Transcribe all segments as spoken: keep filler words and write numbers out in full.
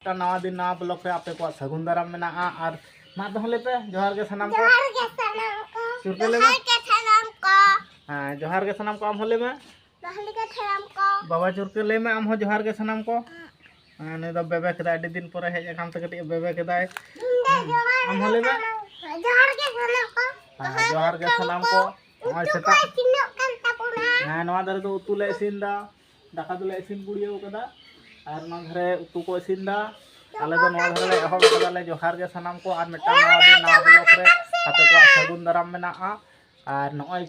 ᱢᱤᱫᱴᱟᱝ ᱱᱟᱣᱟ ᱫᱤᱱ, ᱱᱟᱣᱟ ᱵᱞᱚᱜ ᱨᱮ ᱟᱯᱮ ᱠᱚᱣᱟᱜ ᱥᱟᱹᱜᱩᱱ ᱫᱟᱨᱟᱢ ᱢᱮᱱᱟᱜᱼᱟ᱾ ᱟᱨ ᱢᱟ ᱫᱚᱦᱚ ᱞᱮᱯᱮ, ᱡᱚᱦᱟᱨ ᱜᱮ ᱥᱟᱱᱟᱢ ᱠᱚ᱾ ᱡᱚᱦᱟᱨ ᱜᱮ ᱥᱟᱱᱟᱢ ᱠᱚ᱾ ᱡᱚᱦᱟᱨ ᱜᱮ ᱥᱟᱱᱟᱢ ᱠᱚ᱾ ᱦᱮᱸ, ᱡᱚᱦᱟᱨ ᱜᱮ ᱥᱟᱱᱟᱢ ᱠᱚ, ᱟᱢ ᱦᱚᱸ ᱞᱟᱹᱭ ᱢᱮ᱾ ᱡᱚᱦᱟᱨ ᱜᱮ ᱥᱟᱱᱟᱢ ᱠᱚ᱾ ᱵᱟᱵᱟ ᱪᱩᱨᱠᱟᱹ, ᱞᱟᱹᱭ ᱢᱮ ᱟᱢ ᱦᱚᱸ, ᱡᱚᱦᱟᱨ ᱜᱮ ᱥᱟᱱᱟᱢ ᱠᱚ᱾ ᱦᱮᱸ, ᱱᱩᱭ ᱫᱚ ᱵᱮᱵᱮ ᱠᱮᱫᱟᱭ, ᱟᱹᱰᱤ ᱫᱤᱱ ᱯᱚᱨᱮ ᱦᱮᱡ ᱟᱠᱟᱱ ᱛᱮ ᱠᱟᱹᱴᱤᱡ ᱮ ᱵᱮᱵᱮ ᱠᱮᱫᱟᱭ᱾ ᱤᱧ ᱫᱚ ᱦᱮᱸ, ᱡᱚᱦᱟᱨ ᱟᱢ ᱜᱮ ᱦᱚᱸ ᱞᱟᱹᱭ ᱢᱮ᱾ ᱥᱟᱱᱟᱢ ᱠᱚ᱾ ᱡᱚᱦᱟᱨ ᱜᱮ ᱥᱟᱱᱟᱢ ᱠᱚ᱾ ᱦᱮᱸ, ᱡᱚᱦᱟᱨ ᱜᱮ ᱥᱟᱱᱟᱢ ᱠᱚ᱾ ᱱᱚᱜᱼᱚᱭ ᱩᱛᱩ ᱠᱚ ᱥᱮᱛᱟᱜ᱾ ᱤᱥᱤᱱᱚᱜ ᱠᱟᱱ ᱛᱟᱵᱚᱱᱟ᱾ ᱦᱮᱸ, ᱱᱚᱣᱟ ᱫᱷᱟᱨᱮ ᱫᱚ ᱩᱛᱩ ᱞᱮ ᱤᱥᱤᱱ ᱫᱟ, ᱫᱟᱠᱟ ᱫᱚᱞᱮ ᱤᱥᱤᱱ ᱜᱩᱲᱭᱟᱹᱣ ᱠᱟᱫᱟ᱾ ᱟᱨ ᱱᱚᱣᱟ ᱫᱷᱟᱨᱮ ᱩᱛᱩ ᱠᱚ ᱤᱥᱤᱱ ᱫᱟ᱾ ᱟᱞᱮ ᱫᱚ ᱱᱚᱣᱟ ᱫᱷᱟᱨᱮ ᱞᱮ ᱮᱦᱚᱵ ᱠᱟᱫᱟᱞᱮ᱾ ᱡᱚᱦᱟᱨ ᱜᱮ ᱥᱟᱱᱟᱢ ᱠᱚ, ᱟᱨ ᱢᱤᱫᱴᱟᱝ ᱱᱟᱣᱟ ᱫᱤᱱ, ᱱᱟᱣᱟ ᱵᱞᱚᱜ ᱨᱮ ᱟᱯᱮ ᱠᱚᱣᱟᱜ ᱥᱟᱹᱜᱩᱱ ᱫᱟᱨᱟᱢ ᱢᱮᱱᱟᱜᱼᱟ᱾ ᱟᱨ ᱱᱚᱜᱼᱚᱭ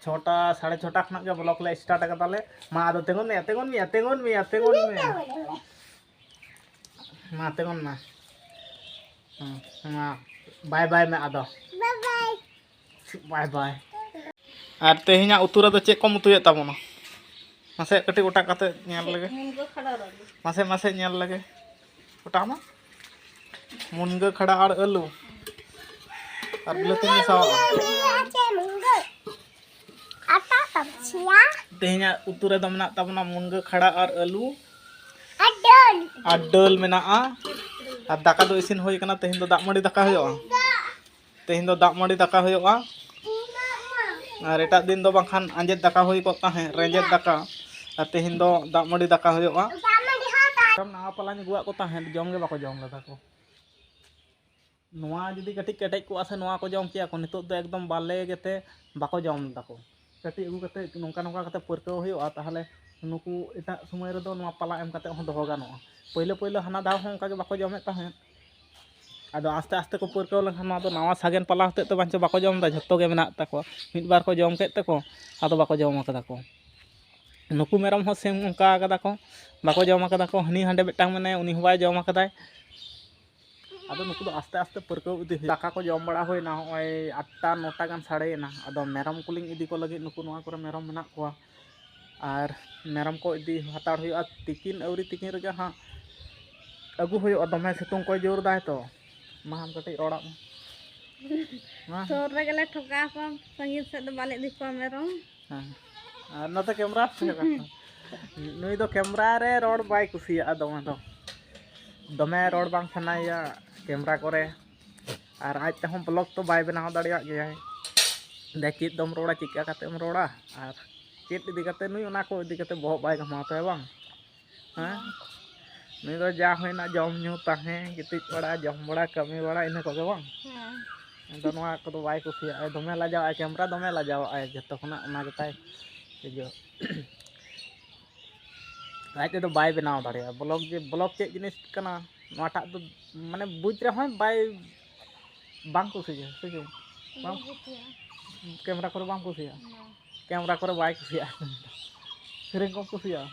ᱪᱷᱚᱴᱟ, ᱥᱟᱲᱮ ᱪᱷᱚᱴᱟ ᱠᱷᱚᱱᱟᱜ ᱜᱮ ᱵᱞᱚᱜ ᱞᱮ ᱥᱴᱟᱨᱴ ᱠᱟᱫᱟᱞᱮ᱾ ᱢᱟ ᱟᱫᱚ ᱛᱤᱸᱜᱩᱱ ᱢᱮ, ᱛᱤᱸᱜᱩᱱ ᱢᱮ, ᱛᱤᱸᱜᱩᱱ ᱢᱮ, ᱛᱤᱸᱜᱩᱱ ᱢᱮ᱾ ᱢᱟ ᱛᱤᱸᱜᱩᱱ ᱢᱮ᱾ ᱦᱮᱸ, ᱢᱟ ᱵᱟᱭ ᱵᱟᱭ ᱢᱮ ᱟᱫᱚ᱾ ᱵᱟᱭ ᱵᱟᱭ᱾ ᱵᱟᱭ ᱵᱟᱭ᱾ ᱟᱨ ᱛᱮᱦᱮᱧᱟᱜ ᱩᱛᱩ ᱨᱮᱫᱚ ᱪᱮᱫ ᱠᱚᱢ ᱩᱛᱩᱭᱮᱫ ᱛᱟᱵᱚᱱᱟ? ᱢᱟᱥᱮ ᱠᱟᱹᱴᱤᱡ ᱚᱴᱟᱜ ᱠᱟᱛᱮ ᱧᱮᱞ ᱞᱮᱜᱮ᱾ ᱢᱩᱱᱜᱟᱹ ᱠᱷᱟᱰᱟ ᱨᱟᱹᱞᱩ᱾ ᱢᱟᱥᱮ, ᱢᱟᱥᱮ ᱧᱮᱞ ᱞᱮᱜᱮ᱾ ᱚᱴᱟᱜ ᱢᱟ᱾ ᱢᱩᱱᱜᱟᱹ ᱠᱷᱟᱰᱟ ᱟᱨ ᱟᱹᱞᱩ᱾ ᱟᱨ ᱵᱤᱞᱟᱹᱛᱤ ᱢᱮᱥᱟᱣᱟᱜᱼᱟ᱾ ᱢᱩᱱᱜᱟᱹ᱾ ᱟᱴᱟ ᱛᱟᱢ ᱥᱮᱭᱟ᱾ ᱛᱮᱦᱮᱧᱟᱜ ᱩᱛᱩ ᱨᱮᱫᱚ ᱢᱮᱱᱟᱜ ᱛᱟᱵᱚᱱᱟ ᱢᱩᱱᱜᱟᱹ ᱠᱷᱟᱰᱟ ᱟᱨ ᱟᱹᱞᱩ᱾ ᱟᱨ ᱰᱟᱹᱞ᱾ ᱟᱨ ᱰᱟᱹᱞ ᱢᱮᱱᱟᱜᱼᱟ᱾ ᱟᱨ ᱫᱟᱠᱟ ᱫᱚ ᱤᱥᱤᱱ ᱦᱩᱭ ᱠᱟᱱᱟ᱾ ᱛᱮᱦᱮᱧ ᱫᱚ ᱫᱟᱜ ᱢᱟᱹᱰᱤ ᱫᱟᱠᱟ ᱦᱩᱭᱩᱜᱼᱟ᱾ ᱫᱟᱜ᱾ ᱛᱮᱦᱮᱧ ᱫᱚ ᱫᱟᱜ ᱢᱟᱹᱰᱤ ᱫᱟᱠᱟ ᱦᱩᱭᱩᱜᱼᱟ᱾ ᱟᱨ ᱮᱴᱟᱜ ᱫᱤᱱ ᱫᱚ ᱵᱟᱝᱠᱷᱟᱱ ᱟᱸᱡᱮᱫ ᱫᱟᱠᱟ ᱦᱩᱭ ᱠᱚᱜ ᱛᱟᱦᱮᱸᱫ, ᱨᱮᱸᱡᱮᱫ ᱫᱟᱠᱟ᱾ ᱟᱨ ᱛᱮᱦᱮᱧ ᱫᱚ ᱫᱟᱜ ᱢᱟᱹᱰᱤ ᱫᱟᱠᱟ ᱦᱩᱭᱩᱜᱼᱟ᱾ ᱫᱟᱜ ᱢᱟᱹᱰᱤ ᱦᱚᱸ ᱛᱟᱦᱮᱸ᱾ ᱱᱟᱣᱟ ᱯᱟᱞᱟᱧ ᱟᱹᱜᱩᱣᱟᱜ ᱠᱚ ᱛᱟᱦᱮᱸᱫ, ᱡᱚᱢ ᱜᱮ ᱵᱟᱠᱚ ᱡᱚᱢ ᱞᱮᱫᱟ ᱠᱚ᱾ ᱱᱚᱣᱟ ᱡᱩᱫᱤ ᱠᱟᱹᱴᱤᱡ ᱠᱮᱴᱮᱡ ᱠᱚᱜᱼᱟ ᱥᱮ, ᱱᱚᱣᱟ ᱠᱚ ᱡᱚᱢ ᱠᱮᱭᱟ ᱠᱚ᱾ ᱱᱤᱛᱚᱜ ᱫᱚ ᱮᱠᱫᱚᱢ ᱵᱟᱞᱮ ᱜᱮᱛᱮ ᱵᱟᱠᱚ ᱡᱚᱢ ᱫᱟᱠᱚ᱾ ᱠᱟᱹᱴᱤᱡ ᱟᱹᱜᱩ ᱠᱟᱛᱮ ᱱᱚᱝᱠᱟ ᱱᱚᱝᱠᱟ ᱠᱟᱛᱮ ᱯᱟᱹᱨᱠᱟᱹᱣ ᱦᱩᱭᱩᱜᱼᱟ, ᱛᱟᱦᱚᱞᱮ ᱱᱩᱠᱩ ᱮᱴᱟᱜ ᱥᱚᱢᱚᱭ ᱨᱮᱫᱚ ᱱᱚᱣᱟ ᱯᱟᱞᱟ ᱮᱢ ᱠᱟᱛᱮ ᱦᱚᱸ ᱫᱚᱦᱚ ᱜᱟᱱᱚᱜᱼᱟ᱾ ᱯᱳᱭᱞᱳ ᱯᱳᱭᱞᱳ ᱦᱟᱱᱟ ᱫᱷᱟᱣ ᱦᱚᱸ ᱚᱱᱠᱟ ᱜᱮ ᱵᱟᱠᱚ ᱡᱚᱢᱮᱫ ᱛᱟᱦᱮᱸᱫ᱾ ᱟᱫᱚ ᱟᱥᱛᱮ ᱟᱥᱛᱮ ᱠᱚ ᱯᱟᱹᱨᱠᱟᱹᱣ ᱞᱮᱱᱠᱷᱟᱱ, ᱱᱚᱣᱟ ᱫᱚ ᱱᱟᱣᱟ ᱥᱟᱜᱮᱱ ᱯᱟᱞᱟ ᱦᱚᱛᱮᱫ ᱛᱮ ᱵᱟᱝᱪᱚ ᱵᱟᱠᱚ ᱡᱚᱢ ᱮᱫᱟ, ᱡᱷᱚᱛᱚ ᱜᱮ ᱢᱮᱱᱟᱜ ᱛᱟᱠᱚᱣᱟ᱾ ᱢᱤᱫ ᱵᱟᱨ ᱠᱚ ᱡᱚᱢ ᱠᱮᱫ ᱛᱮᱠᱚ ᱟᱫᱚ ᱵᱟᱠᱚ ᱡᱚᱢ ᱟᱠᱟᱫᱟ ᱠᱚ᱾ ᱱᱩᱠᱩ ᱢᱮᱨᱚᱢ ᱦᱚᱸ ᱥᱮᱢ ᱚᱱᱠᱟ ᱟᱠᱟᱫᱟ ᱠᱚ, ᱵᱟᱠᱚ ᱡᱚᱢ ᱟᱠᱟᱫᱟ ᱠᱚ᱾ ᱦᱟᱹᱱᱤ ᱦᱟᱸᱰᱮ ᱢᱤᱫᱴᱟᱝ ᱢᱮᱱᱟᱭᱟ, ᱩᱱᱤ ᱦᱚᱸ ᱵᱟᱭ ᱡᱚᱢ ᱟᱠᱟᱫᱟᱭ᱾ ᱟᱫᱚ ᱱᱩᱠᱩ ᱫᱚ ᱟᱥᱛᱮ ᱟᱥᱛᱮ ᱯᱟᱹᱨᱠᱟᱹᱣ ᱤᱫᱤ ᱦᱩᱭᱩᱜᱼᱟ᱾ ᱫᱟᱠᱟ ᱠᱚ ᱡᱚᱢ ᱵᱟᱲᱟ ᱦᱩᱭᱱᱟ, ᱱᱚᱜᱼᱚᱭ ᱟᱴᱴᱟ ᱱᱚᱴᱟ ᱜᱟᱱ ᱥᱟᱰᱮᱭᱮᱱᱟ᱾ ᱟᱫᱚ ᱢᱮᱨᱚᱢ ᱠᱚᱞᱤᱧ ᱤᱫᱤ ᱠᱚ ᱞᱟᱹᱜᱤᱫ, ᱱᱩᱠᱩ ᱱᱚᱣᱟ ᱠᱚᱨᱮ ᱢᱮᱨᱚᱢ ᱢᱮᱱᱟᱜ ᱠᱚᱣᱟ᱾ ᱟᱨ ᱢᱮᱨᱚᱢ ᱠᱚ ᱤᱫᱤ ᱦᱟᱛᱟᱲ ᱦᱩᱭᱩᱜᱼᱟ᱾ ᱛᱤᱠᱤᱱ, ᱟᱹᱣᱨᱤ ᱛᱤᱠᱤᱱ ᱨᱮᱜᱮ ᱦᱟᱸᱜ ᱟᱹᱜᱩ ᱦᱩᱭᱩᱜᱼᱟ᱾ ᱫᱚᱢᱮ ᱥᱤᱛᱩᱝ ᱠᱚᱭ ᱡᱳᱨ ᱫᱟᱭ ᱛᱚ᱾ ᱢᱟ ᱟᱢ ᱠᱟᱹᱴᱤᱡ ᱨᱚᱲᱟᱜ ᱢᱮ᱾ ᱢᱟ᱾ ᱥᱩᱨ ᱨᱮᱜᱮ ᱞᱮ ᱴᱷᱚᱠᱟᱣ ᱠᱚᱣᱟ, ᱥᱟᱺᱜᱤᱧ ᱥᱮᱫ ᱫᱚ ᱵᱟᱞᱮ ᱤᱫᱤ ᱠᱚᱣᱟ ᱢᱮᱨᱚᱢ᱾ ᱦᱮᱸ᱾ ᱟᱨ ᱱᱚᱛᱮ ᱠᱮᱢᱨᱟ ᱥᱮᱫ ᱠᱟᱛᱷᱟ᱾ ᱱᱩᱭ ᱫᱚ ᱠᱮᱢᱨᱟ ᱨᱮ ᱨᱚᱲ ᱵᱟᱭ ᱠᱩᱥᱤᱭᱟᱜᱼᱟ ᱫᱚᱢᱮ ᱫᱚ᱾ ᱫᱚᱢᱮ ᱨᱚᱲ ᱵᱟᱝ ᱥᱟᱱᱟᱭᱮᱭᱟ ᱠᱮᱢᱨᱟ ᱠᱚᱨᱮ, ᱟᱨ ᱟᱡ ᱛᱮᱦᱚᱸ ᱵᱞᱚᱜ ᱛᱚ ᱵᱟᱭ ᱵᱮᱱᱟᱣ ᱫᱟᱲᱮᱭᱟᱜ ᱜᱮᱭᱟᱭ᱾ ᱫᱮ ᱪᱮᱫ ᱫᱚᱢ ᱨᱚᱲᱟ, ᱪᱮᱫ ᱞᱮᱠᱟ ᱠᱟᱛᱮᱢ ᱨᱚᱲᱟ, ᱟᱨ ᱪᱮᱫ ᱤᱫᱤ ᱠᱟᱛᱮ ᱱᱩᱭ ᱚᱱᱟ ᱠᱚ ᱤᱫᱤ ᱠᱟᱛᱮ ᱵᱚᱦᱚᱜ ᱵᱟᱭ ᱜᱷᱟᱢᱟᱣ ᱛᱟᱭᱟ ᱵᱟᱝ? ᱦᱮᱸ? ᱱᱩᱭ ᱫᱚ ᱡᱟ ᱦᱩᱭᱱᱟ ᱡᱚᱢ ᱧᱩ ᱛᱟᱦᱮᱸ, ᱜᱤᱛᱤᱡ ᱵᱟᱲᱟ, ᱡᱚᱢ ᱵᱟᱲᱟ, ᱠᱟᱹᱢᱤ ᱵᱟᱲᱟ, ᱤᱱᱟᱹ ᱠᱚᱜᱮ ᱵᱟᱝ? ᱦᱮᱸ᱾ ᱟᱫᱚ ᱱᱚᱣᱟ ᱠᱚᱫᱚ ᱵᱟᱭ ᱠᱩᱥᱤᱭᱟᱜᱼᱟ, ᱫᱚᱢᱮ ᱞᱟᱡᱟᱣᱟᱜᱼᱟᱭ, ᱠᱮᱢᱨᱟ ᱫᱚᱢᱮ ᱞᱟᱡᱟᱣᱟᱜᱼᱟᱭ, ᱡᱚᱛᱚ ᱠᱷᱚᱱᱟᱜ ᱚᱱᱟ ᱜᱮᱛᱟᱭ ᱤᱭᱟᱹ᱾ ᱟᱡ ᱛᱮᱫᱚ ᱵᱟᱭ ᱵᱮᱱᱟᱣ ᱫᱟᱲᱮᱭᱟᱜᱼᱟ᱾ ᱵᱞᱚᱜ ᱡᱮ, ᱵᱞᱚᱜ ᱪᱮᱫ ᱡᱤᱱᱤᱥ ᱠᱟᱱᱟ, ᱱᱚᱣᱟᱴᱟᱜ ᱫᱚ ᱢᱟᱱᱮ ᱵᱩᱡᱽ ᱨᱮᱦᱚᱸᱭ ᱵᱟᱭ, ᱵᱟᱝ ᱠᱩᱥᱤᱭᱟᱜᱼᱟ, ᱥᱮ ᱪᱮᱫ? ᱵᱟᱝ? ᱵᱟᱝ ᱠᱩᱥᱤᱭᱟᱜᱼᱟ᱾ ᱠᱮᱢᱨᱟ ᱠᱚᱨᱮ ᱵᱟᱢ ᱠᱩᱥᱤᱭᱟᱜᱼᱟ? ᱵᱟᱝ᱾ ᱠᱮᱢᱨᱟ ᱠᱚᱨᱮ ᱵᱟᱭ ᱠᱩᱥᱤᱭᱟᱜᱼᱟ᱾ ᱥᱮᱨᱮᱧ ᱠᱚᱢ ᱠᱩᱥᱤᱭᱟᱜᱼᱟ?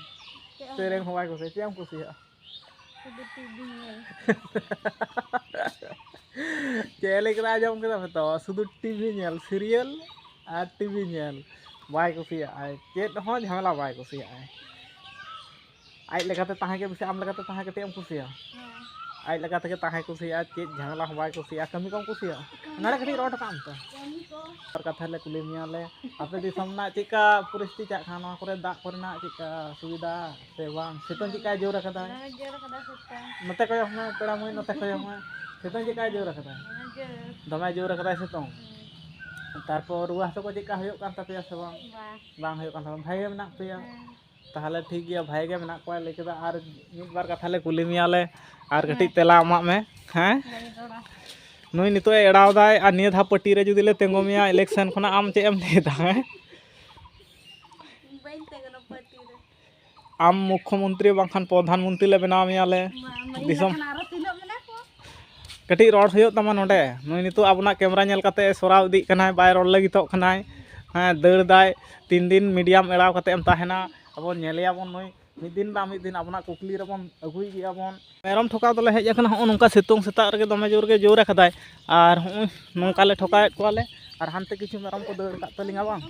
ᱪᱮᱫ ᱦᱚᱸ ᱥᱮᱨᱮᱧ ᱵᱟᱝ᱾ ᱦᱚᱸ ᱵᱟᱭ ᱠᱩᱥᱤᱭᱟᱜᱼᱟ᱾ ᱪᱮᱫ ᱮᱢ ᱠᱩᱥᱤᱭᱟᱜᱼᱟ? ᱥᱩᱫᱷᱩ ᱴᱤᱵᱷᱤ ᱧᱮᱞ᱾ ᱪᱮᱫ ᱮ ᱞᱟᱹᱭ ᱠᱮᱫᱟ, ᱟᱸᱡᱚᱢ ᱠᱮᱫᱟ ᱯᱮ ᱛᱚ? ᱥᱩᱫᱷᱩ ᱴᱤᱵᱷᱤ ᱧᱮᱞ, ᱥᱤᱨᱤᱭᱟᱞ ᱟᱨ ᱴᱤᱵᱷᱤ ᱧᱮᱞ᱾ ᱵᱟᱭ ᱠᱩᱥᱤᱭᱟᱜᱼᱟᱭ, ᱪᱮᱫ ᱦᱚᱸ ᱡᱷᱟᱢᱮᱞᱟ ᱵᱟᱭ ᱠᱩᱥᱤᱭᱟᱜᱼᱟᱭ᱾ ᱟᱡ ᱞᱮᱠᱟᱛᱮ ᱛᱟᱦᱮᱸ ᱜᱮ ᱵᱮᱥᱤ, ᱟᱢ ᱞᱮᱠᱟᱛᱮ ᱛᱟᱦᱮᱸ ᱠᱟᱹᱴᱤᱡ ᱮᱢ ᱠᱩᱥᱤᱭᱟᱜᱼᱟ? ᱦᱮᱸ᱾ ᱟᱡ ᱞᱮᱠᱟ ᱛᱮᱜᱮ ᱛᱟᱦᱮᱸ ᱠᱩᱥᱤᱭᱟᱜᱼᱟ, ᱪᱮᱫ ᱡᱷᱟᱢᱮᱞᱟ ᱦᱚᱸ ᱵᱟᱭ ᱠᱩᱥᱤᱭᱟᱜᱼᱟ᱾ ᱠᱟᱹᱢᱤ ᱠᱚᱢ ᱠᱩᱥᱤᱭᱟᱜᱼᱟ? ᱠᱟᱹᱢᱤ ᱱᱚᱰᱮ ᱠᱟᱹᱴᱤᱡ ᱠᱚ᱾ ᱨᱚᱲ ᱦᱚᱴᱚ ᱠᱟᱜ ᱢᱮ ᱛᱚ᱾ ᱠᱟᱹᱢᱤ ᱠᱚ᱾ ᱟᱨ ᱠᱟᱛᱷᱟ ᱞᱮ ᱠᱩᱞᱤ ᱢᱮᱭᱟ ᱞᱮ, ᱟᱯᱮ ᱫᱤᱥᱚᱢ ᱨᱮᱱᱟᱜ ᱪᱮᱫᱠᱟ ᱯᱚᱨᱤᱥᱛᱷᱤᱛᱤ ᱪᱟᱜ ᱠᱟᱱᱟ? ᱱᱚᱣᱟ ᱠᱚᱨᱮ ᱫᱟᱜ ᱠᱚᱨᱮᱱᱟᱜ ᱪᱮᱫᱠᱟ ᱥᱩᱵᱤᱫᱷᱟ ᱥᱮ ᱵᱟᱝ? ᱥᱤᱛᱩᱝ ᱪᱮᱫᱠᱟᱭ ᱡᱳᱨ ᱟᱠᱟᱫᱟ? ᱫᱚᱢᱮ ᱡᱳᱨ ᱟᱠᱟᱫᱟ ᱥᱤᱛᱩᱝ᱾ ᱱᱚᱛᱮ ᱠᱚᱭᱚᱜ ᱢᱮ ᱯᱮᱲᱟ ᱢᱟᱹᱭ, ᱱᱚᱛᱮ ᱠᱚᱭᱚᱜ ᱢᱮ᱾ ᱥᱤᱛᱩᱝ ᱪᱮᱫᱠᱟᱭ ᱡᱳᱨ ᱟᱠᱟᱫᱟ? ᱫᱚᱢᱮ ᱡᱳᱨ᱾ ᱫᱚᱢᱮ ᱡᱳᱨ ᱟᱠᱟᱫᱟᱭ ᱥᱤᱛᱩᱝ᱾ ᱦᱩᱸ᱾ ᱛᱟᱨᱯᱚᱨ ᱨᱩᱣᱟᱹ ᱦᱟᱹᱥᱩ ᱠᱚ ᱪᱮᱫᱠᱟ ᱦᱩᱭᱩᱜ ᱠᱟᱱ ᱛᱟᱯᱮᱭᱟ ᱥᱮ ᱵᱟᱝ? ᱵᱟᱝ᱾ ᱵᱟᱝ ᱦᱩᱭᱩᱜ ᱠᱟᱱ ᱛᱟᱯᱮᱭᱟ, ᱵᱷᱟᱜᱮ ᱜᱮ ᱢᱮᱱᱟᱜ ᱯᱮᱭᱟ? ᱦᱮᱸ᱾ ᱛᱟᱦᱚᱞᱮ ᱴᱷᱤᱠ ᱜᱮᱭᱟ, ᱵᱷᱟᱜᱮ ᱜᱮ ᱢᱮᱱᱟᱜ ᱠᱚᱣᱟ ᱞᱟᱹᱭ ᱠᱮᱫᱟ᱾ ᱟᱨ ᱢᱤᱫ ᱵᱟᱨ ᱠᱟᱛᱷᱟ ᱞᱮ ᱠᱩᱞᱤ ᱢᱮᱭᱟ ᱞᱮ, ᱟᱨ ᱠᱟᱹᱴᱤᱡ ᱦᱮᱸ᱾ ᱛᱮᱞᱟ ᱮᱢᱟᱜ ᱢᱮ᱾ ᱦᱮᱸ? ᱵᱟᱹᱧ ᱨᱚᱲᱟ᱾ ᱱᱩᱭ ᱱᱤᱛᱚᱜ ᱮ ᱮᱲᱟᱣ ᱫᱟᱭ, ᱟᱨ ᱱᱤᱭᱟᱹ ᱫᱷᱟᱣ ᱯᱟᱹᱴᱤ ᱨᱮ ᱡᱩᱫᱤ ᱞᱮ ᱛᱤᱸᱜᱩ ᱢᱮᱭᱟ election ᱠᱷᱚᱱᱟᱜ, ᱟᱢ ᱪᱮᱫ ᱮᱢ ᱞᱟᱹᱭ ᱮᱫᱟ? ᱦᱮᱸ? ᱵᱟᱹᱧ ᱛᱤᱸᱜᱩᱱᱟ ᱯᱟᱹᱴᱤ ᱨᱮ᱾ ᱟᱢ ᱢᱩᱠᱠᱷᱚ ᱢᱚᱱᱛᱨᱤ ᱵᱟᱝᱠᱷᱟᱱ ᱯᱨᱚᱫᱷᱟᱱ ᱢᱚᱱᱛᱨᱤ ᱞᱮ ᱵᱮᱱᱟᱣ ᱢᱮᱭᱟ ᱞᱮ᱾ ᱢᱟ, ᱢᱟ, ᱤᱧ ᱫᱤᱥᱚᱢ ᱵᱟᱠᱷᱟᱱ ᱟᱨᱚ ᱛᱤᱱᱟᱹᱜ ᱢᱮᱱᱟᱜ ᱠᱚᱣᱟ? ᱠᱟᱹᱴᱤᱡ ᱨᱚᱲ ᱦᱩᱭᱩᱜ ᱛᱟᱢᱟ ᱱᱚᱰᱮ᱾ ᱱᱩᱭ ᱱᱤᱛᱚᱜ ᱟᱵᱚᱱᱟᱜ ᱠᱮᱢᱨᱟ ᱧᱮᱞ ᱠᱟᱛᱮ ᱥᱚᱨᱟᱣ ᱤᱫᱤᱜ ᱠᱟᱱᱟᱭ, ᱵᱟᱭ ᱨᱚᱲ ᱞᱟᱹᱜᱤᱫᱚᱜ ᱠᱟᱱᱟᱭ᱾ ᱦᱮᱸ, ᱫᱟᱹᱲ ᱫᱟᱭ᱾ ᱛᱤᱱ ᱫᱤᱱ medium ᱮᱲᱟᱣ ᱠᱟᱛᱮ ᱮᱢ ᱛᱟᱦᱮᱱᱟ? ᱟᱵᱚ ᱧᱮᱞᱮᱭᱟᱵᱚᱱ ᱱᱩᱭ᱾ ᱢᱤᱫ ᱫᱤᱱ ᱵᱟᱝ ᱢᱤᱫ ᱫᱤᱱ ᱟᱵᱚᱱᱟᱜ ᱠᱩᱠᱞᱤ ᱨᱮᱵᱚᱱ ᱟᱹᱜᱩᱭ ᱜᱮᱭᱟ ᱵᱚᱱ᱾ ᱢᱮᱨᱚᱢ ᱴᱷᱚᱠᱟᱣ ᱫᱚᱞᱮ ᱦᱮᱡ ᱟᱠᱟᱱᱟ ᱦᱚᱸᱜᱼᱚ ᱱᱚᱝᱠᱟ ᱥᱤᱛᱩᱝ ᱥᱮᱛᱟᱜ ᱨᱮᱜᱮ, ᱫᱚᱢᱮ ᱡᱳᱨ ᱜᱮ ᱡᱳᱨ ᱟᱠᱟᱫᱟᱭ᱾ ᱟᱨ ᱦᱚᱸᱜᱼᱚᱭ ᱱᱚᱝᱠᱟ ᱞᱮ ᱴᱷᱚᱠᱟᱣᱮᱫ ᱠᱚᱣᱟᱞᱮ᱾ ᱟᱨ ᱦᱟᱱᱛᱮ ᱠᱤᱪᱷᱩ ᱢᱮᱨᱚᱢ ᱠᱚ ᱫᱟᱹᱲ ᱟᱠᱟᱫ ᱛᱟᱹᱞᱤᱧᱟ ᱵᱟᱝ,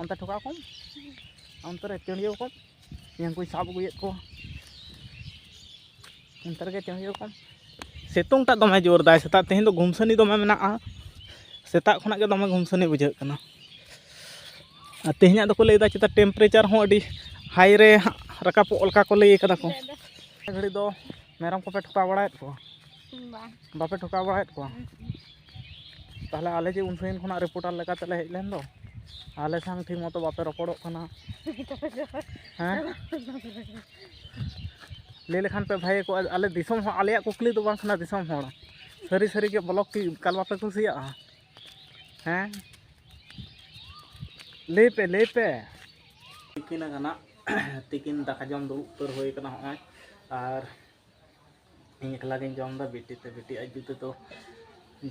ᱚᱱᱛᱮ ᱴᱷᱚᱠᱟᱣ ᱠᱚᱢ, ᱚᱱᱛᱮ ᱨᱮ ᱪᱟᱹᱲᱭᱟᱹᱣ ᱠᱚᱢ᱾ ᱤᱧ ᱦᱟᱹᱱᱠᱩᱧ ᱥᱟᱵ ᱟᱹᱜᱩᱭᱮᱫ ᱠᱚᱣᱟ᱾ ᱚᱱᱛᱮ ᱨᱮᱜᱮ ᱪᱟᱹᱲᱭᱟᱹᱣ ᱠᱚᱢ᱾ ᱥᱤᱛᱩᱝ ᱴᱟᱜ ᱫᱚᱢᱮ ᱡᱳᱨ ᱫᱟᱭ᱾ ᱥᱮᱛᱟᱜ ᱛᱮᱦᱮᱧ ᱫᱚ ᱜᱩᱢᱥᱟᱹᱱᱤ ᱫᱚᱢᱮ ᱢᱮᱱᱟᱜᱼᱟ᱾ ᱥᱮᱛᱟᱜ ᱠᱷᱚᱱᱟᱜ ᱜᱮ ᱫᱚᱢᱮ ᱜᱩᱢᱥᱟᱹᱱᱤ ᱵᱩᱡᱷᱟᱹᱜ ᱠᱟᱱᱟ᱾ ᱟᱨ ᱛᱮᱦᱮᱧᱟᱜ ᱫᱚᱠᱚ ᱞᱟᱹᱭᱫᱟ ᱪᱮᱛᱟ temperature ᱦᱚᱸ ᱟᱹᱰᱤ high ᱨᱮ ᱦᱟᱸᱜ ᱨᱟᱠᱟᱵᱚᱜ ᱞᱮᱠᱟ ᱠᱚ ᱞᱟᱹᱭ ᱠᱟᱫᱟ ᱠᱚ᱾ ᱱᱤᱭᱟᱹ ᱜᱷᱟᱹᱲᱤ ᱫᱚ ᱢᱮᱨᱚᱢ ᱠᱚᱯᱮ ᱴᱷᱚᱠᱟᱣ ᱵᱟᱲᱟᱭᱮᱫ ᱠᱚᱣᱟ? ᱵᱟᱝ᱾ ᱵᱟᱯᱮ ᱴᱷᱚᱠᱟᱣ ᱵᱟᱲᱟᱭᱮᱫ ᱠᱚᱣᱟ? ᱛᱟᱦᱚᱞᱮ ᱟᱞᱮ ᱡᱮ ᱩᱱ ᱥᱟᱺᱜᱤᱧ ᱠᱷᱚᱱᱟᱜ ᱨᱤᱯᱳᱨᱴᱟᱨ ᱞᱮᱠᱟᱛᱮᱞᱮ ᱦᱮᱡ ᱞᱮᱱ ᱫᱚ, ᱟᱞᱮ ᱥᱟᱶ ᱴᱷᱤᱠ ᱢᱚᱛᱚ ᱵᱟᱯᱮ ᱨᱚᱯᱚᱲᱚᱜ ᱠᱟᱱᱟ᱾ ᱦᱮᱸ? ᱞᱟᱹᱭ ᱞᱮᱠᱷᱟᱱ ᱯᱮ ᱵᱷᱟᱜᱮ ᱠᱚᱜᱼᱟ᱾ ᱟᱞᱮ ᱫᱤᱥᱚᱢ ᱦᱚᱲ, ᱟᱞᱮᱭᱟᱜ ᱠᱩᱠᱞᱤ ᱫᱚ ᱵᱟᱝ ᱠᱟᱱᱟ ᱫᱤᱥᱚᱢ ᱦᱚᱲ᱾ ᱥᱟᱹᱨᱤ ᱥᱟᱹᱨᱤ ᱜᱮ ᱵᱞᱚᱜ ᱠᱤ ᱮᱠᱟᱞ ᱵᱟᱯᱮ ᱠᱩᱥᱤᱭᱟᱜᱼᱟ? ᱦᱮᱸ? ᱞᱟᱹᱭ ᱯᱮ, ᱞᱟᱹᱭ ᱯᱮ᱾ ᱛᱤᱠᱤᱱ ᱟᱠᱟᱱᱟ, ᱛᱤᱠᱤᱱ ᱫᱟᱠᱟ ᱡᱚᱢ ᱫᱩᱲᱩᱵ ᱩᱛᱟᱹᱨ ᱦᱩᱭ ᱟᱠᱟᱱᱟ ᱦᱚᱸᱜᱼᱚᱭ᱾ ᱟᱨ ᱤᱧ ᱮᱠᱞᱟ ᱜᱤᱧ ᱡᱚᱢ ᱮᱫᱟ, ᱵᱤᱴᱤ ᱛᱮ, ᱵᱤᱴᱤ ᱟᱡ ᱡᱩᱛᱮ ᱫᱚ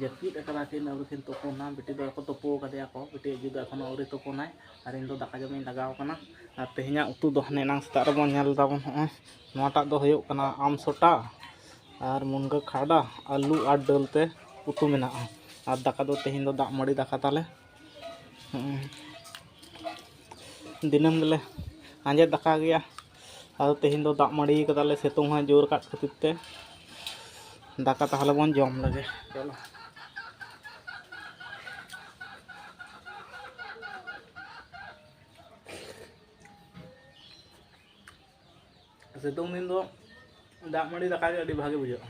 ᱡᱟᱹᱯᱤᱫ ᱟᱠᱟᱫᱟ ᱠᱤᱱ, ᱟᱹᱣᱨᱤ ᱠᱤᱱ ᱛᱩᱯᱩᱱᱟ᱾ ᱵᱤᱴᱤ ᱫᱚ ᱠᱚ ᱛᱩᱯᱩ ᱟᱠᱟᱫᱮᱭᱟ ᱠᱚ, ᱵᱤᱴᱤ ᱟᱡ ᱡᱩᱛᱮ ᱮᱠᱷᱚᱱᱳ ᱟᱹᱣᱨᱤ ᱛᱩᱯᱩᱱᱟᱭ᱾ ᱟᱨ ᱤᱧ ᱫᱚ ᱫᱟᱠᱟ ᱡᱚᱢ ᱤᱧ ᱞᱟᱜᱟᱣ ᱟᱠᱟᱱᱟ᱾ ᱟᱨ ᱛᱮᱦᱮᱧᱟᱜ ᱩᱛᱩ ᱫᱚ ᱦᱟᱱᱮ ᱮᱱᱟᱝ ᱥᱮᱛᱟᱜ ᱨᱮᱵᱚᱱ ᱧᱮᱞ ᱮᱫᱟᱵᱚᱱ, ᱦᱚᱸᱜᱼᱚᱭ ᱱᱚᱣᱟᱴᱟᱜ ᱫᱚ ᱦᱩᱭᱩᱜ ᱠᱟᱱᱟ ᱟᱢᱥᱚᱴᱟ ᱟᱨ ᱢᱩᱱᱜᱟᱹ ᱠᱷᱟᱰᱟ, ᱟᱹᱞᱩ ᱟᱨ ᱫᱟᱹᱞ ᱛᱮ ᱩᱛᱩ ᱢᱮᱱᱟᱜᱼᱟ᱾ ᱟᱨ ᱫᱟᱠᱟ ᱫᱚ ᱛᱮᱦᱮᱧ ᱫᱚ ᱫᱟᱜ ᱢᱟᱹᱰᱤ ᱫᱟᱠᱟ ᱛᱟᱞᱮ᱾ ᱦᱩᱸ᱾ ᱫᱤᱱᱟᱹᱢ ᱜᱮᱞᱮ ᱟᱸᱡᱮᱫ ᱫᱟᱠᱟ ᱜᱮᱭᱟ᱾ ᱟᱫᱚ ᱛᱮᱦᱮᱧ ᱫᱚ ᱫᱟᱜ ᱢᱟᱹᱰᱤ ᱠᱟᱫᱟᱞᱮ, ᱥᱤᱛᱩᱝ ᱦᱚᱸᱭ ᱡᱳᱨ ᱟᱠᱟᱫ ᱠᱷᱟᱹᱛᱤᱨ ᱛᱮ᱾ ᱫᱟᱠᱟ ᱛᱟᱦᱞᱮ ᱵᱚᱱ ᱡᱚᱢ ᱞᱮᱜᱮ᱾ ᱪᱚᱞᱚ᱾ ᱥᱤᱛᱩᱝ ᱫᱤᱱ ᱫᱚ ᱫᱟᱜ ᱢᱟᱹᱰᱤ ᱫᱟᱠᱟ ᱜᱮ ᱟᱹᱰᱤ ᱵᱷᱟᱜᱮ ᱵᱩᱡᱷᱟᱹᱜᱼᱟ᱾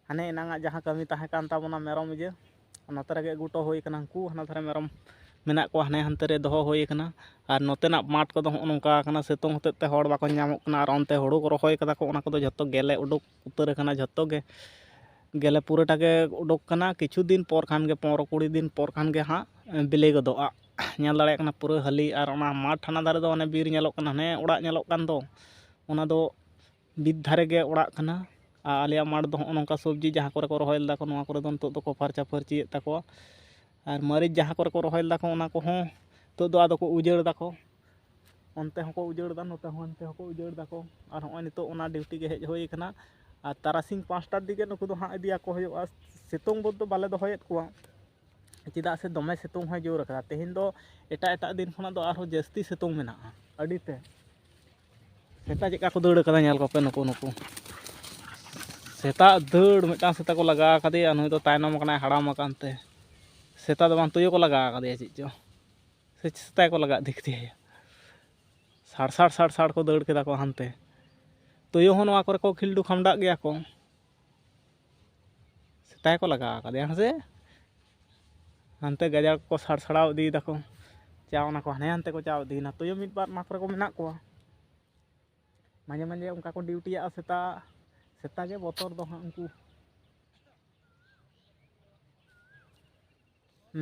ᱦᱟᱱᱮ ᱮᱱᱟᱝᱟᱜ ᱡᱟᱦᱟᱸ ᱠᱟᱹᱢᱤ ᱛᱟᱦᱮᱸ ᱠᱟᱱ ᱛᱟᱵᱚᱱᱟ ᱢᱮᱨᱚᱢ ᱤᱭᱟᱹ, ᱱᱚᱛᱮ ᱨᱮᱜᱮ ᱟᱹᱜᱩ ᱦᱚᱴᱚ ᱦᱩᱭ ᱠᱟᱱᱟ᱾ ᱩᱱᱠᱩ ᱦᱟᱱᱟ ᱫᱷᱟᱨᱮ ᱢᱮᱨᱚᱢ ᱢᱮᱱᱟᱜ ᱠᱚᱣᱟ, ᱦᱟᱱᱮ ᱦᱟᱱᱛᱮ ᱨᱮ ᱫᱚᱦᱚ ᱦᱩᱭ ᱠᱟᱱᱟ᱾ ᱟᱨ ᱱᱚᱛᱮᱱᱟᱜ ᱢᱟᱴᱷ ᱠᱚᱫᱚ ᱦᱚᱸᱜᱼᱚ ᱱᱚᱝᱠᱟ ᱠᱟᱱᱟ, ᱥᱤᱛᱩᱝ ᱦᱚᱛᱮᱫ ᱛᱮ ᱦᱚᱲ ᱵᱟᱠᱚ ᱧᱟᱢᱚᱜ ᱠᱟᱱᱟ᱾ ᱟᱨ ᱚᱱᱛᱮ ᱦᱩᱲᱩ ᱠᱚ ᱨᱚᱦᱚᱭ ᱠᱟᱫᱟ ᱠᱚ, ᱚᱱᱟ ᱠᱚᱫᱚ ᱡᱷᱚᱛᱚ ᱜᱮᱞᱮ ᱩᱰᱩᱠ ᱩᱛᱟᱹᱨ ᱟᱠᱟᱱᱟ, ᱡᱷᱚᱛᱚ ᱜᱮ ᱜᱮᱞᱮ ᱯᱩᱨᱟᱹᱴᱟ ᱜᱮ ᱩᱰᱩᱠ ᱠᱟᱱᱟ᱾ ᱠᱤᱪᱷᱩ ᱫᱤᱱ ᱯᱚᱨ ᱠᱷᱟᱱ ᱜᱮ, ᱯᱚᱱᱨᱚ ᱠᱩᱲᱤ ᱫᱤᱱ ᱯᱚᱨ ᱠᱷᱟᱱ ᱜᱮ ᱦᱟᱸᱜ ᱵᱤᱞᱤ ᱜᱚᱫᱚᱜᱼᱟ᱾ ᱧᱮᱞ ᱫᱟᱲᱮᱭᱟᱜ ᱠᱟᱱᱟ ᱯᱩᱨᱟᱹ ᱦᱟᱹᱞᱤ, ᱟᱨ ᱚᱱᱟ ᱢᱟᱴᱷ ᱦᱟᱱᱟ ᱫᱷᱟᱨᱮ ᱫᱚ ᱚᱱᱮ ᱵᱤᱨ ᱧᱮᱞᱚᱜ ᱠᱟᱱᱟ, ᱦᱟᱱᱮ ᱚᱲᱟᱜ ᱧᱮᱞᱚᱜ ᱠᱟᱱ ᱫᱚ, ᱚᱱᱟ ᱫᱚ ᱵᱤᱨ ᱫᱷᱟᱨᱮ ᱜᱮ ᱚᱲᱟᱜ ᱠᱟᱱᱟ᱾ ᱟᱨ ᱟᱞᱮᱭᱟᱜ ᱢᱟᱴᱷ ᱫᱚ ᱦᱚᱸᱜᱼᱚ ᱱᱚᱝᱠᱟ ᱥᱚᱵᱽᱡᱤ ᱡᱟᱦᱟᱸ ᱠᱚᱨᱮ ᱠᱚ ᱨᱚᱦᱚᱭ ᱞᱮᱫᱟ ᱠᱚ, ᱱᱚᱣᱟ ᱠᱚᱨᱮ ᱫᱚ ᱱᱤᱛᱚᱜ ᱫᱚᱠᱚ ᱯᱷᱟᱨᱪᱟ ᱯᱷᱟᱹᱨᱪᱤᱭᱮᱫ ᱛᱟᱠᱚᱣᱟ᱾ ᱟᱨ ᱢᱟᱹᱨᱤᱪ ᱡᱟᱦᱟᱸ ᱠᱚᱨᱮ ᱠᱚ ᱨᱚᱦᱚᱭ ᱞᱮᱫᱟ ᱠᱚ, ᱚᱱᱟ ᱠᱚᱦᱚᱸ ᱱᱤᱛᱚᱜ ᱫᱚ ᱟᱫᱚ ᱠᱚ ᱩᱡᱟᱹᱲ ᱫᱟᱠᱚ᱾ ᱚᱱᱛᱮ ᱦᱚᱸᱠᱚ ᱩᱡᱟᱹᱲ ᱫᱟ, ᱱᱚᱛᱮ ᱦᱚᱸ, ᱚᱱᱛᱮ ᱦᱚᱸᱠᱚ ᱩᱡᱟᱹᱲ ᱫᱟᱠᱚ᱾ ᱟᱨ ᱦᱚᱸᱜᱼᱚᱭ ᱱᱤᱛᱚᱜ ᱚᱱᱟ ᱰᱤᱭᱩᱴᱤ ᱜᱮ ᱦᱮᱡ ᱦᱩᱭ ᱠᱟᱱᱟ᱾ ᱟᱨ ᱛᱟᱨᱟᱥᱤᱧ ᱯᱟᱸᱪᱴᱟᱨ ᱫᱤᱠᱮ ᱱᱩᱠᱩ ᱫᱚ ᱦᱟᱸᱜ ᱤᱫᱤᱭᱟᱠᱚ ᱦᱩᱭᱩᱜᱼᱟ᱾ ᱥᱤᱛᱩᱝ ᱵᱚᱫ ᱫᱚ ᱵᱟᱞᱮ ᱫᱚᱦᱚᱭᱮᱫ ᱠᱚᱣᱟ᱾ ᱪᱮᱫᱟᱜ ᱥᱮ ᱫᱚᱢᱮ ᱥᱤᱛᱩᱝ ᱦᱚᱸᱭ ᱡᱳᱨ ᱟᱠᱟᱫᱟ᱾ ᱛᱮᱦᱮᱧ ᱫᱚ ᱮᱴᱟᱜ ᱮᱴᱟᱜ ᱫᱤᱱ ᱠᱷᱚᱱᱟᱜ ᱫᱚ ᱟᱨᱦᱚᱸ ᱡᱟᱹᱥᱛᱤ ᱥᱤᱛᱩᱝ ᱢᱮᱱᱟᱜᱼᱟ ᱟᱹᱰᱤ ᱛᱮ᱾ ᱥᱮᱛᱟ ᱪᱮᱫᱠᱟ ᱠᱚ ᱫᱟᱹᱲ ᱟᱠᱟᱫᱟ, ᱧᱮᱞ ᱠᱚᱯᱮ ᱱᱩᱠᱩ, ᱱᱩᱠᱩ᱾ ᱥᱮᱛᱟ ᱫᱟᱹᱲ, ᱢᱤᱫᱴᱟᱝ ᱥᱮᱛᱟ ᱠᱚ ᱞᱟᱜᱟ ᱟᱠᱟᱫᱮᱭᱟ, ᱱᱩᱭ ᱫᱚ ᱛᱟᱭᱱᱚᱢ ᱟᱠᱟᱱᱟᱭ ᱦᱟᱲᱟᱢ ᱟᱠᱟᱱ ᱛᱮ᱾ ᱥᱮᱛᱟ ᱫᱚ ᱵᱟᱝ, ᱛᱩᱭᱩ ᱠᱚ ᱞᱟᱜᱟ ᱟᱠᱟᱫᱮᱭᱟ ᱪᱮᱫ ᱪᱚ, ᱥᱮ ᱥᱮᱛᱟ ᱠᱚ ᱞᱟᱜᱟ ᱤᱫᱤ ᱠᱮᱫᱮᱭᱟ᱾ ᱥᱟᱲ ᱥᱟᱲ ᱥᱟᱲ ᱥᱟᱲ ᱠᱚ ᱫᱟᱹᱲ ᱠᱮᱫᱟ ᱠᱚ ᱦᱟᱱᱛᱮ᱾ ᱛᱩᱭᱩ ᱦᱚᱸ ᱱᱚᱣᱟ ᱠᱚᱨᱮ ᱠᱚ ᱠᱷᱤᱞᱰᱩ ᱠᱷᱟᱢᱰᱟᱜ ᱜᱮᱭᱟ ᱠᱚ᱾ ᱥᱮᱛᱟ ᱠᱚ ᱞᱟᱜᱟ ᱟᱠᱟᱫᱮᱭᱟ ᱦᱮᱸ ᱥᱮ᱾ ᱦᱟᱱᱛᱮ ᱜᱟᱡᱟᱲ ᱠᱚ ᱥᱟᱲ ᱥᱟᱲᱟᱣ ᱤᱫᱤᱭᱮᱫᱟ ᱠᱚ, ᱪᱟᱣ ᱱᱟᱠᱚ, ᱦᱟᱱᱮ ᱦᱟᱱᱛᱮ ᱠᱚ ᱪᱟᱣ ᱤᱫᱤᱭᱮᱱᱟ᱾ ᱛᱩᱭᱩ ᱢᱤᱫ ᱵᱟᱨ ᱚᱱᱟ ᱠᱚᱨᱮ ᱠᱚ ᱢᱮᱱᱟᱜ ᱠᱚᱣᱟ᱾ ᱢᱟᱡᱷᱮ ᱢᱟᱡᱷᱮ ᱚᱱᱠᱟ ᱠᱚ ᱰᱤᱭᱩᱴᱤᱭᱟᱜᱼᱟ ᱥᱮᱛᱟ, ᱥᱮᱛᱟ ᱜᱮ ᱵᱚᱛᱚᱨ ᱫᱚ ᱦᱟᱸᱜ ᱩᱱᱠᱩ᱾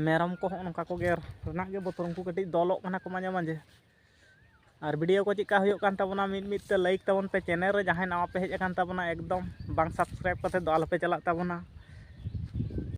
ᱢᱮᱨᱚᱢ ᱠᱚ ᱦᱚᱸ ᱱᱚᱝᱠᱟ ᱠᱚ ᱜᱮᱨ ᱨᱮᱱᱟᱜ ᱜᱮ ᱵᱚᱛᱚᱨ, ᱩᱱᱠᱩ ᱠᱟᱹᱴᱤᱡ ᱫᱚᱞᱚᱜ ᱠᱟᱱᱟ ᱠᱚ ᱢᱟᱡᱷᱮ ᱢᱟᱡᱷᱮ᱾ ᱟᱨ ᱵᱷᱤᱰᱤᱭᱳ ᱠᱚ ᱪᱮᱫᱠᱟ ᱦᱩᱭᱩᱜ ᱠᱟᱱ ᱛᱟᱵᱚᱱᱟ, ᱢᱤᱫ ᱢᱤᱫ ᱛᱮ ᱞᱟᱭᱤᱠ ᱛᱟᱵᱚᱱ ᱯᱮ᱾ ᱪᱮᱱᱮᱞ ᱨᱮ ᱡᱟᱦᱟᱸᱭ ᱱᱟᱣᱟ ᱯᱮ ᱦᱮᱡ ᱟᱠᱟᱱ ᱛᱟᱵᱚᱱᱟ, ᱮᱠᱫᱚᱢ ᱵᱟᱝ ᱥᱟᱵᱥᱠᱨᱟᱭᱤᱵ ᱠᱟᱛᱮ ᱫᱚ ᱟᱞᱚᱯᱮ ᱪᱟᱞᱟᱜ ᱛᱟᱵᱚᱱᱟ᱾